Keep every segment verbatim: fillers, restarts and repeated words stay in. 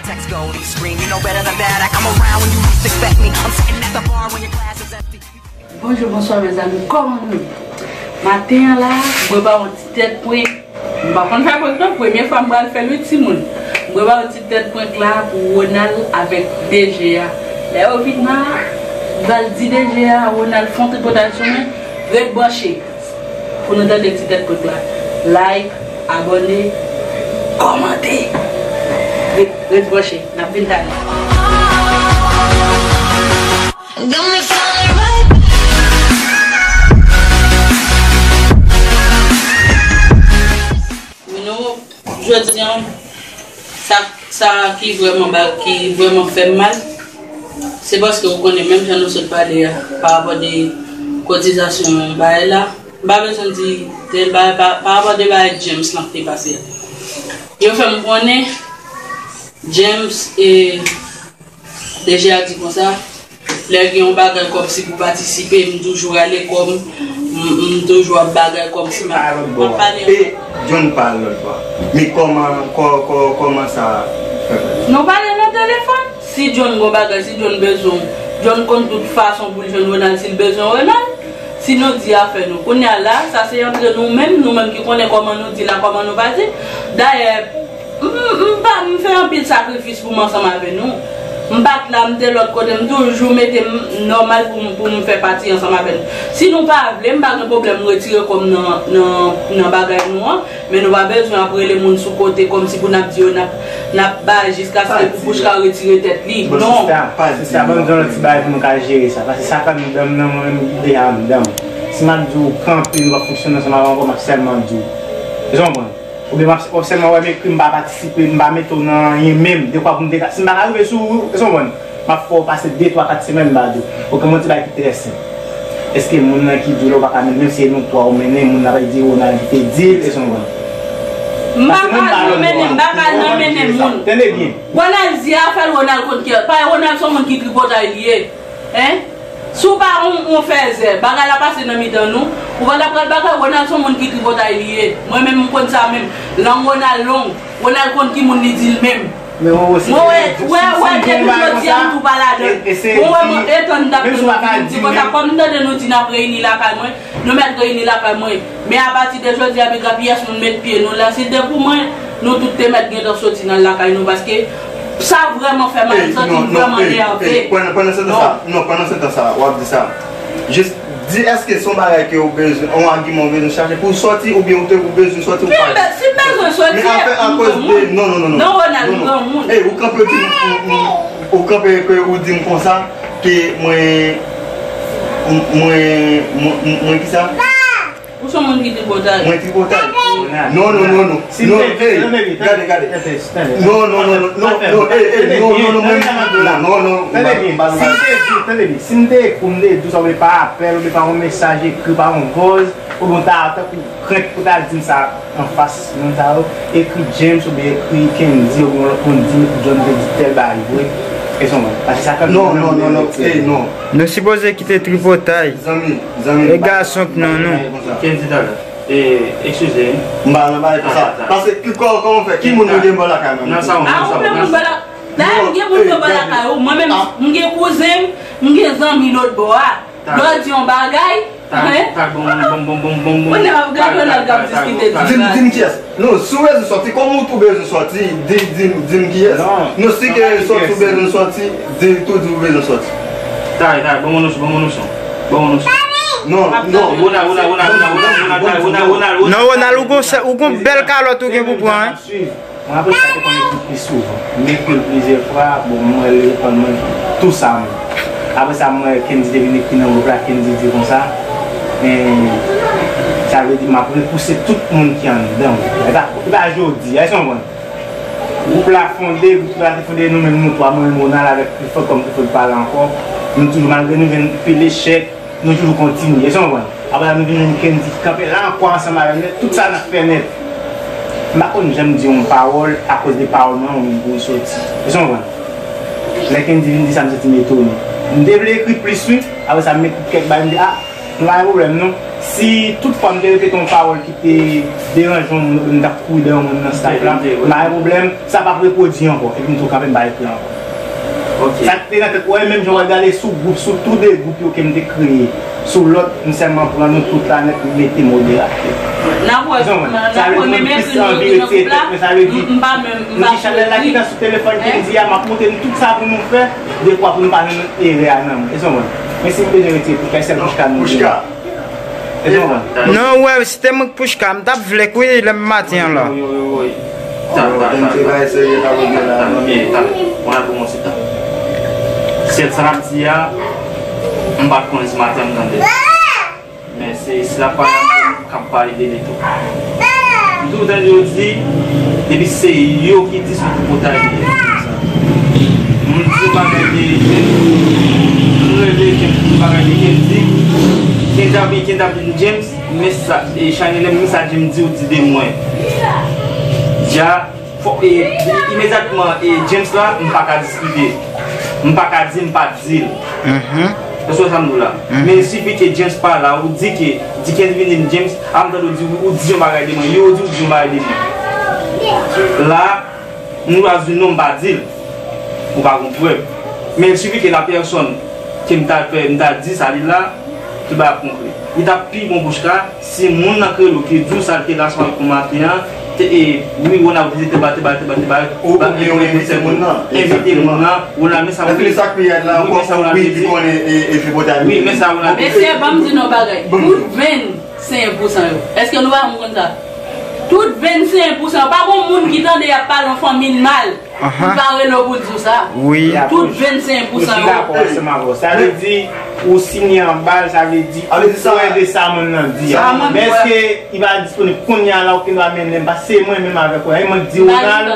Next go, you scream, you know better than that. I come around when you least expect me. I'm sitting at the bar when your glass is empty. Bonjou, bonswa mezanmi, kòman nou ye? Maten an la, m bwè ba yon ti tèt prank. M pa konn fè prank non, premye fwa m pral fè l wi timoun. M bwè ba yon ti tèt prank la pou Ronald avèk D G a. Lè yo vin la, m pral di D G a, Ronald fè yon tripotay sou mwen, ret branche. Pou nou tande ti tèt prank la. Like, abòne, kòmante. Ret, ret branche, n ap vin talè. Got me feeling right. Mino, jodi an, sa, sa ki vrèman ba, ki vrèman fè m mal, se paske ou konnen, menm jan nou sot pale a, pa rapò de kotizasyon bagay la, m pa bezwen di tèl bagay, pa, pa rapò de bagay James lan ki te pase a. Yo fè m konnen James e D G a di konsa, lè gen yon bagay kòmsi pou patisipe, m toujou rale kò m, m, m toujou ap bagay kòmsi m ap, m ap pale. E John pale lòt bò. Men kòman, kò, kò, kòman sa fè fèt? Nou pale nan telefòn. Si John gon bagay, si John bezwen w, John konn tout fason pou l jwenn Ronald si l bezwen Ronald. Si nou di afè nou. Kounye a la, sa se antre nou menm, nou menm ki konnen kòman nou di la, kòman nou pa di. Dayè, m, m pa, m fè anpil sakrifis pou m ansanm avè nou. M pa t la, m te lòt kote, m toujou mete m nòmal pou m, pou m fè pati ansanm avè nou. Si nou pa vle, m pa gen pwoblèm, m retire kò m nan, nan, nan bagay nou an. Men nou pa bezwen ap rele moun sou kote kòmsi pou n ap di yo n ap, n ap bay jiskaske pou bouch ka retire tèt li. Non. Sista, sista, ban m di yon lòt ti bagay pou nou ka jere sa. Paske sa fè anndan m nan mwen menm deja anndan m. Si m ap di w kanpe, nou p ap fonksyone ansanm avè m ankò, m ap sèlman di w. Ou konprann? Oubyen m ap, w ap sèlman wè m ekri, m pa patisipe, m pa mete w nan anyen menm. Dekwa pou m te ka, si m pa ka rive sou ou, ou konprann? M ap fè w pase de, twa, kat semèn, m pa di w. Oke, m yon ti bagay ki trè senp. Èske moun nan ki di w la ou pa ka mennen, menm si se nou twa ou mennen, moun nan pa di Ronald ki te di l, èske w konprann? M pa ka al nan mennen, m pa ka al nan mennen moun. Tande byen. Ronald di afè l, Ronald konn ki, pa Ronald se yon moun ki tripotay li ye. Hein? Si w pa yon, yon fèzè, bagay la pase nan mitan nou, ou pa ta pral bagay, Ronald se yon moun ki tripotay li ye. Mwen menm, m konn sa menm. Lang Ronald long, Ronald konn ki moun li di l menm. Men ou osi, mwen wè, wè, wè, depi jodi a, m tou pa ladan l. Mwen wè, mwen etan n t ap di, nou di konsa, kòm m tande nou di n ap reyini lakay mwen, nou mèt reyini lakay mwen. Men apati de jodi a, piga pyès moun met pye nou la, si te pou mwen, nou tout te mèt gentan soti nan lakay nou, paske sa vrèman fè mal, m santi m vrèman nève. Pandan, pandan se tan sa, non, pandan se tan sa, w ap di sa. Jis di èske se yon bagay ke ou bezwen, yon agiman ou bezwen chache pou w sòti, oubyen ou te, ou bezwen sòti, ou pa. Si m bezwen sòti, men afè akoz de, non, non, non, non. Non, Ronald, ou granmoun. Ey, ou kanpe, ou di m, ou, ou, ou kanpe ke ou di m konsa, ke mwen, mwen, mwen, mwen, mwen ki sa? Ou se yon moun ki tripotay. Mwen tripotay. Non, non, non, non. Non, ey, gade, gade. Non, non, non, non, non, ey, ey, non, non, non, mwen, non, non, non, tande byen, si m te di, tande byen, si m te ekri w, m te di w sa, oubyen pa apèl, oubyen pa yon mesaj ekri, pa yon vòz, oubyen w ta, tankou krent pou ta di m sa anfas, moun sa yo, ekri James, oubyen ekri Kendy, oubyen yon lòt moun di m John te di tèl bagay vre, e se yon, paske sa fè m menm, non, non, non, ey, non. Nou sipoze kite tripotay. Zanmi, zanmi, e gason k nan nou. Kendy talè. E, eskize wi. M pa nan bagay konsa. Paske ki kò, kòman fè? Ki moun ou gen bò lakay mwen? Nan sa ou, nan sa ou, nan sa ou. Dayè, m gen moun yo bò lakay ou. Mwen menm, m gen kouzen m, m gen zanmi lòt bò a. Lè w di yon bagay, hein? Konnen w ap gade w nan gap diskite di. Di m, di m kiyès. Non, si w bezwen sòti, kòm ou tou bezwen sòti, di, di m, di m kiyès. Non, si ke sòti ou bezwen sòti, di tou di ou bezwen sòti. Tay, tay, ban mwen yon son, ban mwen yon son. Ban mwen yon son. Non, non. Ronald, Ronald, Ronald, Ronald, Ronald, Ronald, Ronald, Ronald, Ronald. Non, Ronald, ou gon, ou gon bèl kalòt ou gen pou pran, hein. Mwen apre sa te konn ekri pi souvan. M ekri l plizyè fwa, bon, m wè l reponn mwen tou sa menm. Apre sa, m wè Kendy te vin ekri nan gwoup la, Kendy di konsa, en, sa vle di m ap repouse tout moun ki anndan. E pa, e pa jodi a, èske w konprann? Gwoup la fonde, gwoup la te fonde, nou menm nou twa, mwen menm Ronald avèk Clifford, kòm Clifford pa la ankò, nou toujou, malgre nou jwenn pil echèk, nou toujou kontinye, èske w konprann? Apre sa, nou vin jwenn Kendy ki kanpe la ankò ansanm avè m, tout sa n ap fè nèt. M pa konn janm di yon pawòl, akoz de pawòl mwen, ou menm pou w soti. Èske w konprann? Lè Kendy vin di sa, m santi m etone. M te vle ekri plis, wi. Apre sa, m met kèk bagay, m di, a, nou pa gen pwoblèm, non. Si tout fwa m te repete yon pawòl ki te deranje yon moun, oubyen m t ap kouri dèyè yon moun nan staff la, m pa gen pwoblèm, sa p ap repwodui ankò, epi m tou kanpe, m pa ekri ankò. Sa k te nan tèt, ou wè, menm jan w al gade sou gwoup, sou tou de gwoup yo ke m te kreye, sou lòt, m sèlman pran nou tout la nèt, m mete moderatè. N ap wè, n ap wè, men mèkredi nou ri nan gwoup la, m pa menm, m pa ekri. Chanèl la ki nan sou telefòn Kendy a, m ap montre nou tout sa pou nou fè, dekwa pou nou pa nan menm erè a nan. Èske w konprann? Men si m bezwen retire Pouchka, sèl Pouchka nou gen. Èske w konprann? Non, wè, si te mwen k Pouchka, m t ap vle k wi, lè m maten an la. Wi, wi, wi, wi. Talè, talè, talè. Talè, talè. Mwen al pou mwen se tan. Sèl sa l ap di a, m pa t konnen si maten an m tande. Men se, se la pale a m k ap pale de li tou. M toujou tande yo di, depi se yo ki di, se pou pòtay li ye. M di yon bagay de, m rele Kendy, yon bagay de Kendy. Kendy ap, Kendy ap vin James, men sa, e, Chanelè, men sa James di ou di de mwen. Dja, fò, e, imedyatman, e, James la, m pa ka diskite. M pa ka di, m pa di l. Èske w sa m di w la? Men il sifi ke James pa la, ou di ke, di Kendy vin di m James, a m tande ou di, ou di yon bagay de mwen, yo di ou di yon bagay de mwen. La, m chwazi non m pa di l. Ou pa gon prèv. Men il sifi ke la pèsòn ke m ta fè, m ta di sa li la, tout bagay ap konkre. Li t ap pi bon Pouchka, si moun nan k rele w ki di w sa l te la sou maten an, te, e, wi, Ronald te ba, te ba, te ba, te ba, ou oblije envite moun nan, envite moun nan, Ronald, men sa, wi, men sa Ronald te di. Wi, men sa Ronald te di. Mesye, ban m di nou yon bagay. Tout vennsenk pousan yo. Èske nou pa konn sa? Tout vennsenk pousan yo. Pa gon moun ki tande y ap pale yon fanmi n mal. Li pa rele w pou l di w sa. Wi. Tout vennsenk pousan yo. Mwen dakò ansanm avè w. Sa vle di, ou sinye anba l, sa vle di, ou kwè de sa moun nan di a. Men èske li pa disponib kounye a la, ou pa mennen m, paske se mwen menm avèk ou. E mwen k di Ronald,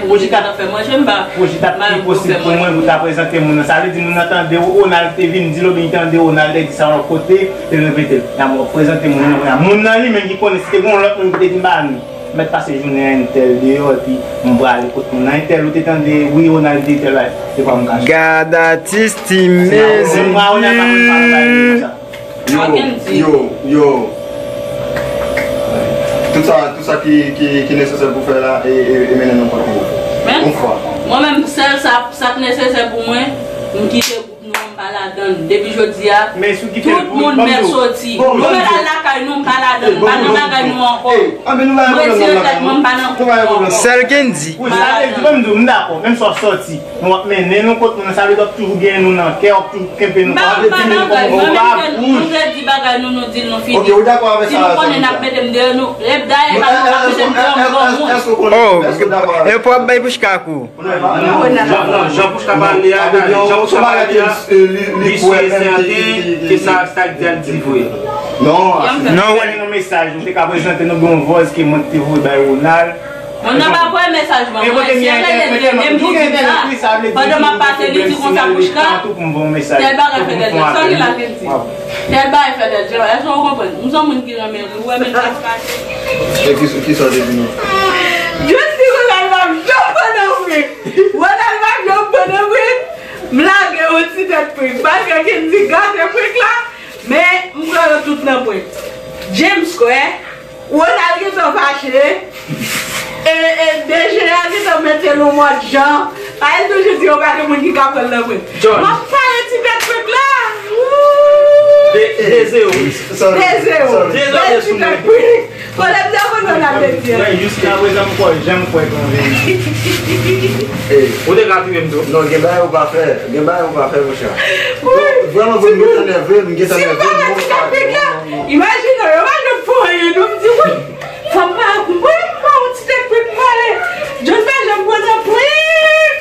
Pwojita t ap pi posib pou mwen pou ta prezante moun nan. Sa vle di, moun nan tande Ronald te vin di l, oubyen li tande Ronald te di sa yon lòt kote, li repete l. Prezante moun nan kounye a. Moun nan li menm ki konnen, si te gen yon lòt moun ki te vin ba nou. Mèt pase jounen an entèl deyò, epi m prale kot moun nan. Entèl, ou te tande, wi, Ronald di tèl bagay. Se pa m kache. Gad atis ti mezi. Mwen, Ronald pa konn pa nou bagay konsa. Yo, yo, yo. Tout sa, tout sa ki, ki, ki nesesè pou fè la, e, e, e mennen nan kont ou. Yon fwa. Mwen menm, sèl sa, sa k nesesè pou mwen, m kite nou, m pa ladann. Depi jodi a, tout moun mèt soti. Nou mèt al lakay nou, m pa ladann. M pa nan bagay nou ankò. M retire tèt mwen, m pa nan kont nou ankò. Sèl Kendy. Wi, sa vle di, ban m di w, m dakò. Menm si w ap soti, men w ap mennen nou kot moun nan, sa vle di w ap toujou genyen nou nan kè, w ap toujou kenbe nou. M pa, m pa nan bagay, mwen menm, nou redi bagay nou, nou di l, nou fini. Si nou konnen n ap mete m deyò, nou, dayè, pa nou ap mete m deyò, m granmoun. Oh, e pou ap bay Pouchka kou. Non, non, jan, non, jan Pouchka pale a, jan Pouchka pale a, li si e sèten ke sa, sa k di a l di vre. Non, non, wè, gen yon mesaj, nou te ka prezante nou, gen yon vòz ke mwen te voye bay Ronald. Ronald pa voye mesaj ban mwen, si e rele li, menm pou di sa, pandan m ap pase, li di konsa, Pouchka, tèl bagay fè tèl jan, sa ki la ke l di. Tèl bagay fè tèl jan, èske w konprann? M se yon moun ki renmen ri, ou wè, men sa k pase. E ki, ki sa w te di nou? Jodi Ronald pa janm pran nan prank. Ronald pa janm pran nan prank. M lage yon ti tèt prank. Malgre Kendy gate prank la, men m pran yo tout nan prank. James kwè, Ronald gentan fache, e, e, D G a gentan mete l yon mòd jan. A, l toujou di yo pa gen moun ki ka pran l nan prank. M ap pale ti tèt prank la. Wouy! De, de zewo. De zewo. De zewo. Bèl ti tèt prank. Pwoblèm nan konn nan la tèt. Mwen jiskaprezan m kwè, janm kwè nan verite. Ou te ka touye m tou. Non, gen bagay ou pa fè. Gen bagay ou pa fè, monchè. Vrèman, vrèman, m gentan nève, m gentan nève. Si m pa la ti tèt prank la, imajine w, yo pa janm fè anyen, non, m di, wi. Fò m pa, mwen, m pa yon ti tèt prank pale. John pa janm pran nan prank.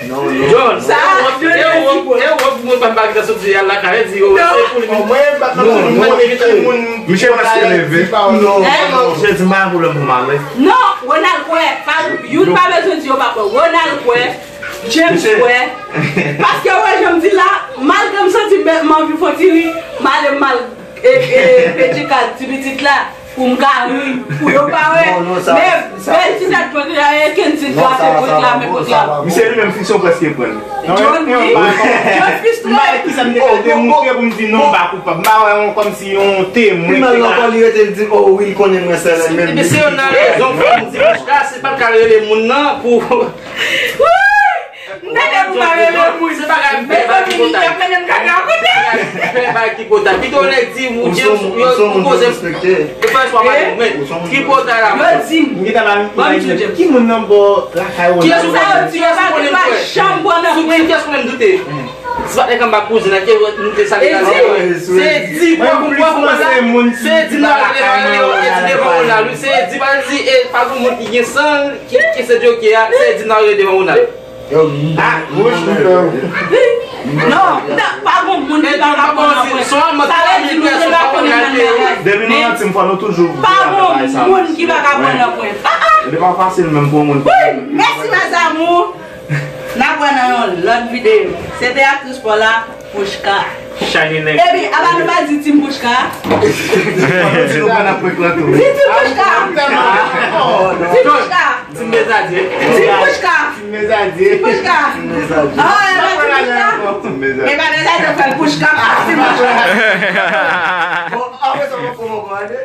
Non, non. John, sa, e wòb, e wòb, e wòb, mwen pa m pa gentan soti al lakay, di, oh, se pou li. Mwen, m pa t soti, mwen te moun. Misye pa se leve. Non, non. Misye di m pa gen pwoblèm pou m ale. Non, Ronald kwè. Pa, youn pa bezwen di yo pa kwè. Ronald kwè. James kwè. Paske, wè, jan m di la, malgre m santi m, m anvi fè yon ti ri, m ale m al, e, e, pedi kad ti pitit la. Pou m ka ri, pou yo pa wè. Men bèl ti tèt prank la, e Kendy ki ap fè prank la, men prank la. Misye li menm fiksyon prèske pran. John Fish, John Fish trè. Kisa m te ka demontre pou m di non, m pa koupab? M pa wè yon kòmsi yon temwen. Pi mal ankò, li rete, li di, oh wi, l konnen mwen sèl menm. Ebyen se yon nan rezon fò m di Bushka, se pa l ka rele moun nan pou. M tande pou pa rele moun. Se bagay m fè, bagay ki potaj. Fè bagay ki potaj. Pito nèg di ou, James, yo poze. Yo fè espwa pa di men ki potaj la. Yo di m. Ban m di w, James. Ki moun nan bò lakay ou? Kiyès ou konnen? Kiyès ou konnen m kwè? Sou kiyès ou konnen m doute? Se pa nèg anba kouzin nan ke nou te sale la. Se di, se di, se di, se di, se di devan Ronald, wi. Se di, pa di, e, pa gen moun ki gen san, ki, ki se Djoké a, se di n al rele devan Ronald. Ah, wouch, non, pa gon moun ki pa ka pran nan pwen. Sa vle di nou te pa konnen nan bagay. Depi nou nan team fò nou toujou. Pa gon moun ki pa ka pran nan pwen. Ah, ah. Li pa fasil menm pou moun. Wi, mèsi mes amours. N ap wè nan yon lòt videyo. Se te aktris Paula. Pouchka. Epi, apa nou pa di Team Pouchka? Di Team Pouchka. Di Pouchka. Team Bezadye. Team Pouchka. Team Bezadye. Team Pouchka. Ah, e pa Team Pouchka? Team Bezadye. E pa Bezadye fè l Pouchka, pa Team Pouchka. Bon, apre sa, mwen pran mwen kòmande.